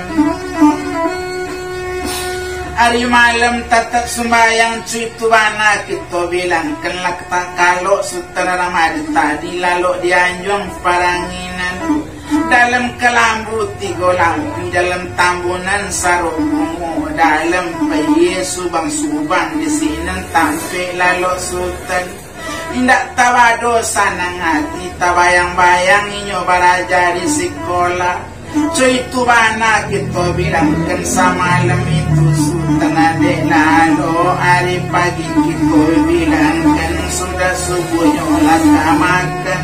Ari malam tatap sumbayang, cui tu bana kito bilangkan lah, tak kalok Sutan Ramadis tadi lalok di anjuang paranginan. Dalam kalambu tigo lampi, dalam tambunan saro bungo, dalam payie subang-subang, di sinan tampek lalok Sutan. Indak tabado sanang ati, tabayang-bayang inyo baraja di sikola. Coi tu bana kito bilangkan samalam itu Sutan, adek lalo ari pagi kito bilangkan sudah subuhnyo lah ka makan.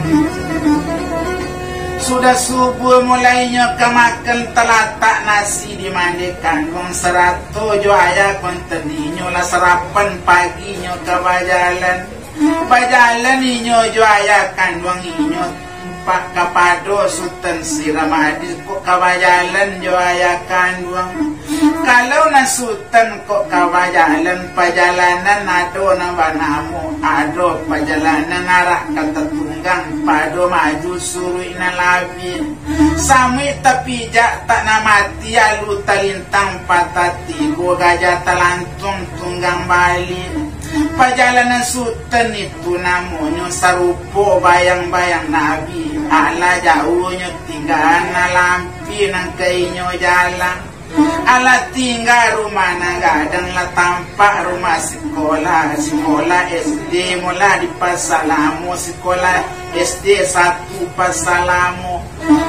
Sudah subuh mulainyo ka makan, talatak nasi di mandeh kanduang sarato jo ayah konten inyo lah sarapan paginyo ka bajalan. Bajalan inyo jo ayah kanduang inyo, pak kapado Sutan si Ramadis kok ka bajalan jo ayah kanduang. Kalau nan Sutan kok ka bajalan, pajalanan ado nan banamo, ado pajalanan arak ka tatunggang, pado maju suruik nan labiah. Samuik tapijak tak nan mati, alu talintang patah tigo, gajah talantuang tunggang baliak. Pajalanan Sutan itu namonyo sarupo bayang-bayang Nabi. Alah jauahnyo tingga nan lampi nan ka inyo jalan. Alah tingga rumah nan gadang, lah tampak rumah sikola. Sikola S D molah di Pasar Lamo, sikola S D satu Pasar Lamo.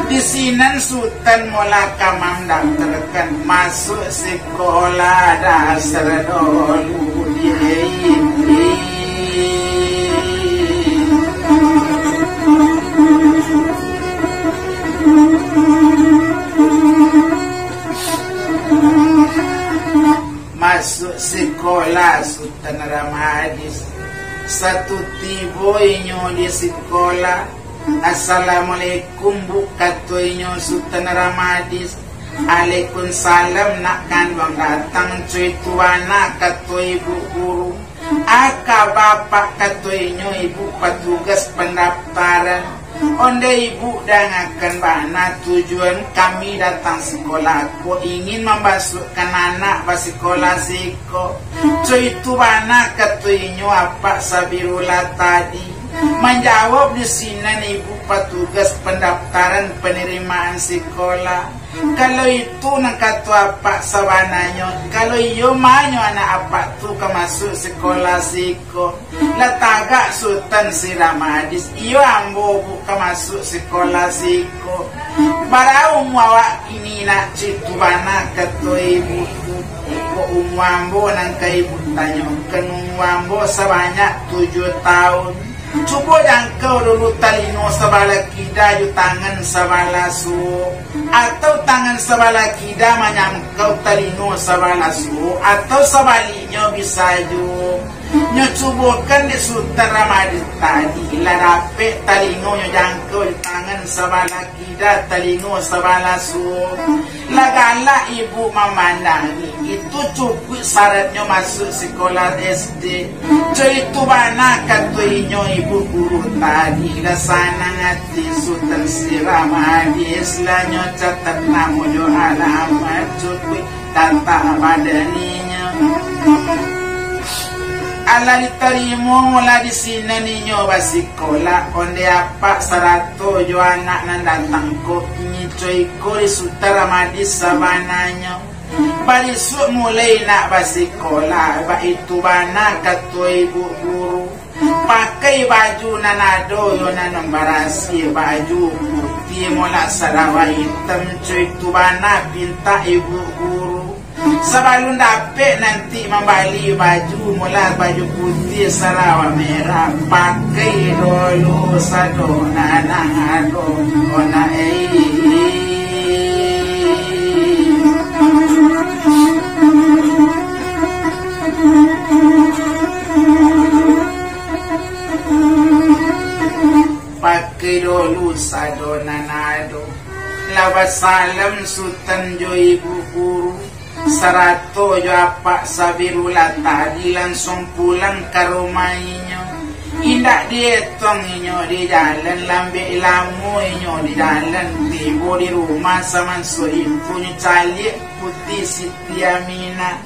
Di sinan Sutan molah ka mandaftarkan masuak sikola dasar dulu. Masuak sikola Sutan Ramadis. Satu tibo inyo di sikola, "Assalamualaikum, Bu," kato inyo Sutan Ramadis. "Alaikumsalam, nak kanduang datang, coi tu bana," kato ibu guru. "A kaba, Pak," kato inyo, "ibu patugas pandaftaran." "Ondeh ibu, dangakan bana, tujuan kami datang sikola ko ingin mambasuakkan anak basikola siko." "Coi tu bana," kato inyo, "Apak Sabirullah tadi manjawab di sinan ibu patugas pandaftaran panarimaan sikola." "Kalau itu nan kato apak sabananyo, kalau iyo, ma nyo anak apak tu ka masuak sikola siko?" Lah tagak Sutan si Ramadis, "Iyo ambo, Bu, ka masuak sikola siko." "Bara umua awak kini, nak?" "Coi tu bana," kato ibu tu. "Kok umua ambo nan ka ibu tanyokan, umua ambo sabanyak tujuah taun." Cubo jangkau dulu talingo sabalah kida jo tangan sabalah suok, atau tangan sabalah kida manyangkau talingo sabalah suok, atau sabaliknyo bisa juo. Nyo cubokan dek Sutan Ramadis tadi, lah dapek talingonyo jangkau jo tangan sabalah kida, talingo sabalah suok. Lah galak ibu mamandangi, itu cukuik syaratnyo masuak sikola S D. "Coi tu bana," kato inyo ibu guru tadi. Lah sanang ati Sutan si Ramadis, lah nyo catat namo jo alamat, cukuik data badan inyo. Alah ditarimo, lah di sinan inyo basikola, ondeh apak sarato jo anak nan datang ko, kini coi ko di Sutan Ramadis sabananyo. "Barisuak mulai nak basikola, baitu bana," kato ibu guru. "Pakai baju nan ado jo nan barasiah, baju putiah, molah sarawa itam, coi tu bana," pintak ibu guru. Sabalun dapek nanti mambali baju, mula baju putiah, sarawa merah, pakai dulu sado nan ado, ona ei. Pakai dulu sado nan ado. Lah basalam Sutan jo ibu guru, sarato jo apak Sabirullah tadi, lansuang pulang ka rumah inyo. Indak dietong inyo di jalan, lambek lamo inyo di jalan, tibo di rumah samanso impunyo caliak Puti Siti Aminah.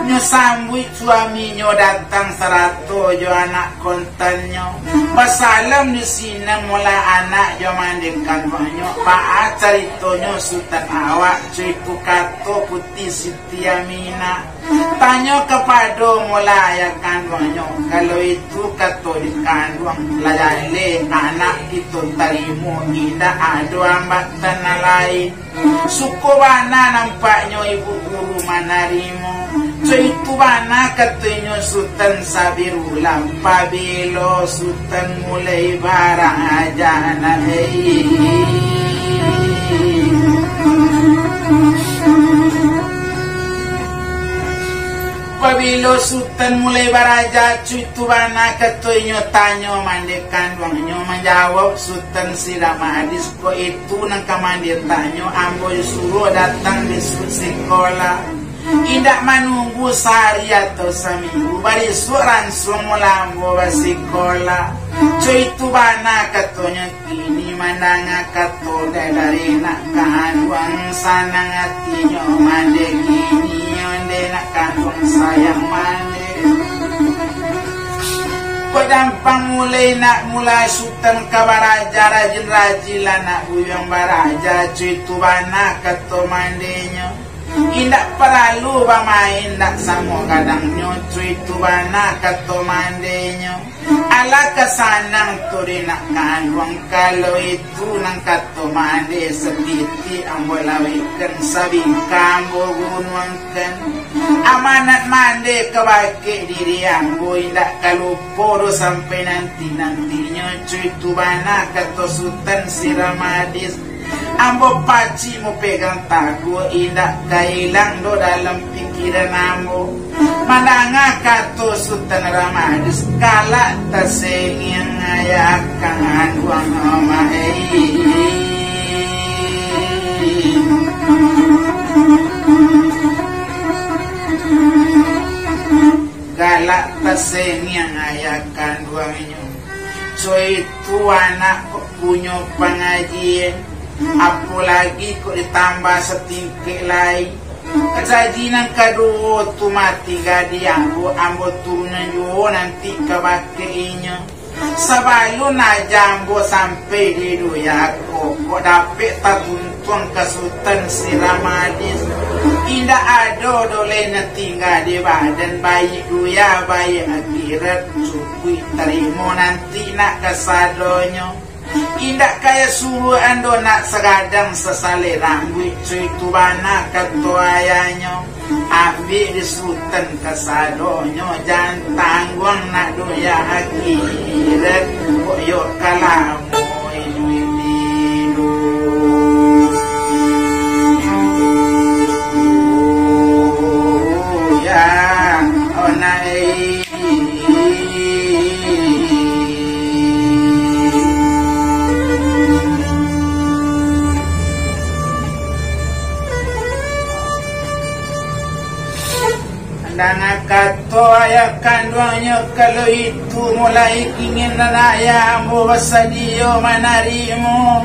Nyo sambuik suaminyo datang sarato jo anak kontannyo. Basalam di sinan mula anak jo mande kanduangnyo. Baa caritonyo Sutan awak, co itu kato Puti Siti Aminah. Tanyo kapado mula ayah kanduangnyo, kalau itu kato di kanduang, lah jaleh anak kito tarimo, indak ado hambatan nan lain. Suko bana nampaknyo ibu guru manarimo. Co itu bana katonyo Sutan Sabirullah, pabilo Sutan mulai baraja, nah, hei. Pabilo Sutan mulai baraja, co itu bana katonyo, tanyo mande kanduangnyo, manjawab Sutan si Ramadis. Kok itu nan ka mande tanyo, ambo suruah datang bisuak sikola. Indak manunggu sahari atau saminggu, barisuak lansuang mula ambo basikola. Co itu bana katonyo, kini mandanga kato dari nak kanduang, sanang atinyo mande kini, onde nak kanduang sayang mande. Kok dampang mulai nak mula Sutan ka baraja, rajin-rajinlah nak buyuang baraja, co itu bana kato mandenyo. Indak paralu bamain, ndak samo gadangnyo, co itu bana kato mandenyo. Alah ka sanang tu di nak kanduang, kalau itu nan kato mande, satitiak ambo lawehkan, sabingkah ambo gunuangkan. Amanat mande ka bakeh diri ambo, indak ka lupo doh sampai nanti-nantinyo, co itu bana kato Sutan si Ramadis. Ambo pacik mapegang taguah, indak ka ilang doh dalam pikiran ambo. Mandanga kato Sutan Ramadis, galak tasengiang ayah kanduang, amak ei. Galak tasengiang ayah kanduangnyo. Co itu anak kok punyo pangajian, apo lagi kok ditambah satingkek lai. Kajaji nan kaduo tu mati gadiang, ambo, ambo turunan juo nanti ka bakeh inyo. Sabalun aja ambo sampai di duya ko, kok dapek tatuntuang ka Sutan si Ramadis. Indak ado doh lai nan tingga di badan, baiak duya, baiak akhirat, cukuik tarimo nanti nak kasadonyo. Indak kaya suruakan doh nak sagadang sasalai rambuik, co itu bana kato ayahnyo. Ambiak di Sutan kasadonyo, jan tangguang nak duya akhirat, kok yo ka lamo iduik di dunia. Ya, onai. Danga kato ayah kanduangnyo, kalau itu mulai kini nan ayah ambo basadio manarimo.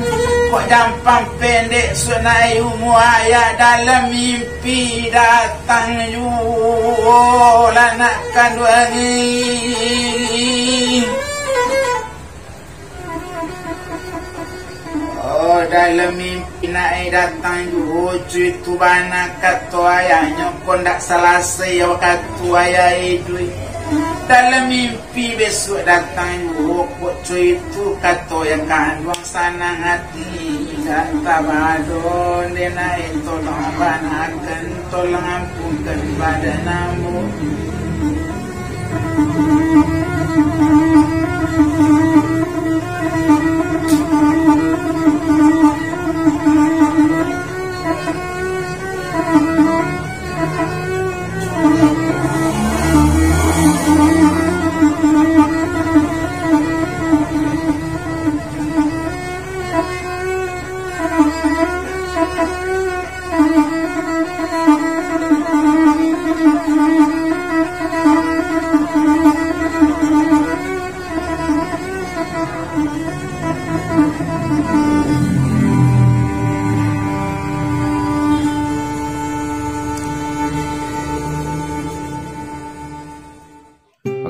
Kok jampang pendek sunaik umua ayah, dalam mimpi datang juo lah nak kanduang. Oh, dalam mimpi nak datang juo, co itu bana kato ayahnyo, kok ndak salasai wakatu ayah iduik. Dalam mimpi bisuak datang juo, kok co itu kato ayah kanduang, sanang ati. Dak tabado, ndenak, tolong banakan, tolong ampunkan badan ambo.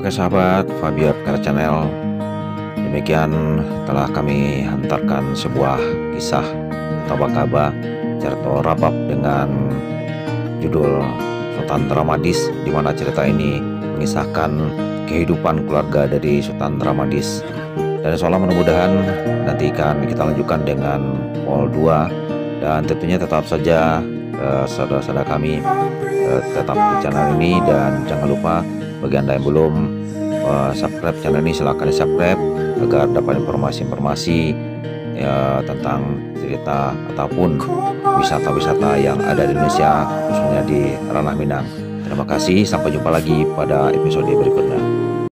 Oke sahabat, Fabio F K R Channel, demikian telah kami hantarkan sebuah kisah atau kaba, cerita rabab dengan judul Sutan Dramadis, di mana cerita ini mengisahkan kehidupan keluarga dari Sutan Dramadis. Dan insya Allah, mudah-mudahan nantikan kita lanjutkan dengan part dua. Dan tentunya tetap saja, eh, saudara-saudara kami, eh, tetap di channel ini, dan jangan lupa bagi Anda yang belum, eh, subscribe channel ini, silahkan di-subscribe agar dapat informasi-informasi, ya, tentang cerita ataupun wisata-wisata yang ada di Indonesia, khususnya di Ranah Minang. Terima kasih, sampai jumpa lagi pada episode berikutnya.